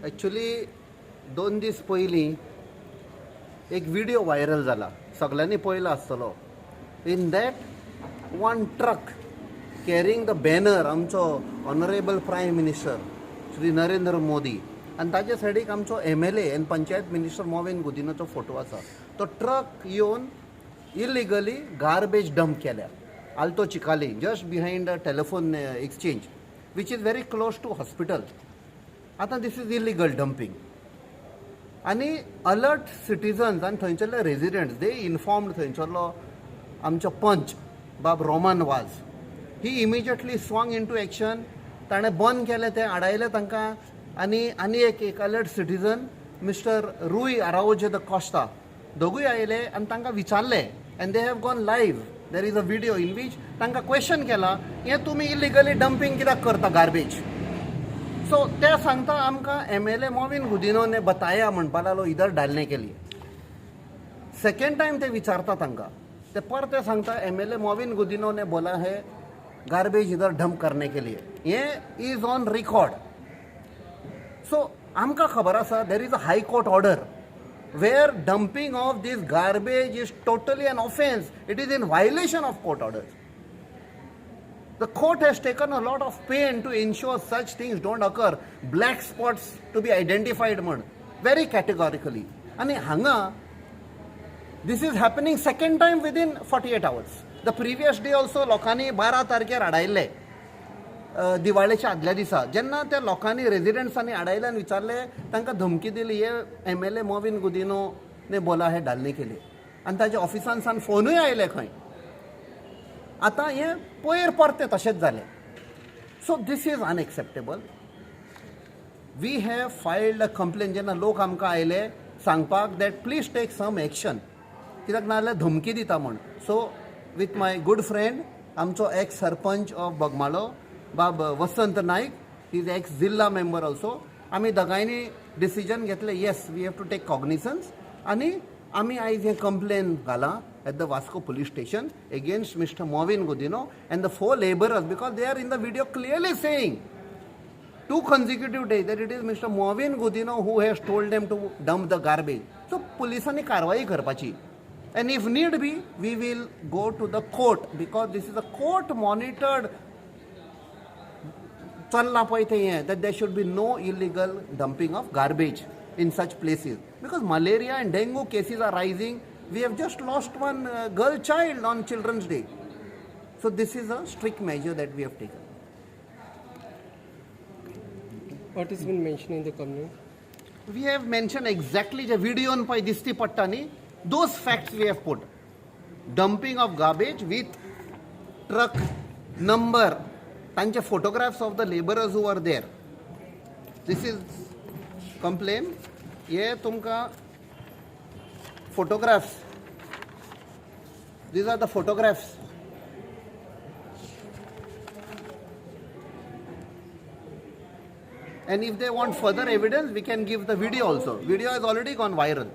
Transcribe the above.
Actually 2 दीस पयलीं एक व्हिडियो व्हायरल जाला, सगळ्यांनी पळयला आसतलो. In that one truck carrying the banner आमचो honourable prime minister Shri Narendra Modi आनी ताच्या सायडीक आमचो MLA and panchayat minister Mauvin गुदिनोचो फोटो आसा. तो ट्रक येवन इलिगली गार्बेज डंप केल्या Alto Chicalim, just behind the telephone exchange which is very close to hospital. आतां this is illegal dumping आनी अलर्ट सिटीजन्स आनी थंयसरले रेजिडंट्स दे इन्फॉर्म्ड थंयसरलो आमचो पंच बाब Roman Vaz, he immediately swung into action. ताणें बंद केलें तें, आडायलें तांकां. आनी आनी एक एक alert citizen mister Rui Araujo da Costa दोगूय आयले आनी तांकां विचारलें and they have gone live. There is a video in which तांकां क्वेश्चन केलां, हें तुमी इलिगली डंपींग कित्याक करता गार्बेज? सो ते सांगता आमकां MLA Mauvin Godinho ने बताया म्हणपा लागलो इधर डालने के लिए. सेकेंड टायम ते विचारता तांकां, ते परते सांगता MLA Mauvin Godinho ने बोला है गार्बेज इधर डंप करने के लिए. हें is on record. सो आमकां खबर आसा there is a high court order where dumping of this garbage is totally an offence. It is in violation of court orders. The court has taken a lot of pain to ensure such things don't occur. Black spots to be identified म्हण very categorically. आनी हांगा this is happening second time within 48 hours. The previous day also लोकांनी 12 तारखेर आडायल्ले, दिवाळेच्या आदल्या दिसा. जेन्ना त्या लोकांनी रेजिडंट्सांनी आडायले आनी विचारले, तांकां धमकी दिली, हे MLA Mauvin Godinho ने बोला है डालने के लिए. आनी ताच्या ऑफिसान सान फोनूय आयले खंय. आतां हें पयर परतें तशेंच जालें. So this is unacceptable. We have filed a complain. जेन्ना लोक आमकां आयले सांगपाक that please take some action, कित्याक नाजाल्यार धमकी दिता म्हूण. So with my good friend आमचो एक्स सरपंच ऑफ बोगमाळो बाब वसंत नायक, is x जिल्ला मेंबर ऑल्सो, आमी दोगांयनी डिसिजन घेतलें, yes we have to take cognizance. आनी आमी आयज हें complain घालां at the Vasco police station against Mr. Mauvin Godinho and the 4 labourers, because they are in the video clearly saying 2 consecutive days that it is Mr. Mauvin Godinho who has told them to dump the garbage. So पुलिसांनी कारवाई करपाची and if need be we will go to the court, because this is a court monitored चल्लां पळय तें हें, that there should be no illegal dumping of garbage in such places, because malaria and dengue cases are rising. We have just lost one girl child on Children's Day. So this is a strict measure that we have taken. What has been mentioned in the complaint? We have mentioned exactly the video on पळय दिसती पडटा न्ही, those facts we have put. Dumping of garbage with truck number, तांचे photographs of the labourers who are there. This is complain. हे तुमकां photographs, these are the photographs. And if they want further evidence, we can give the video also. Video has already gone viral.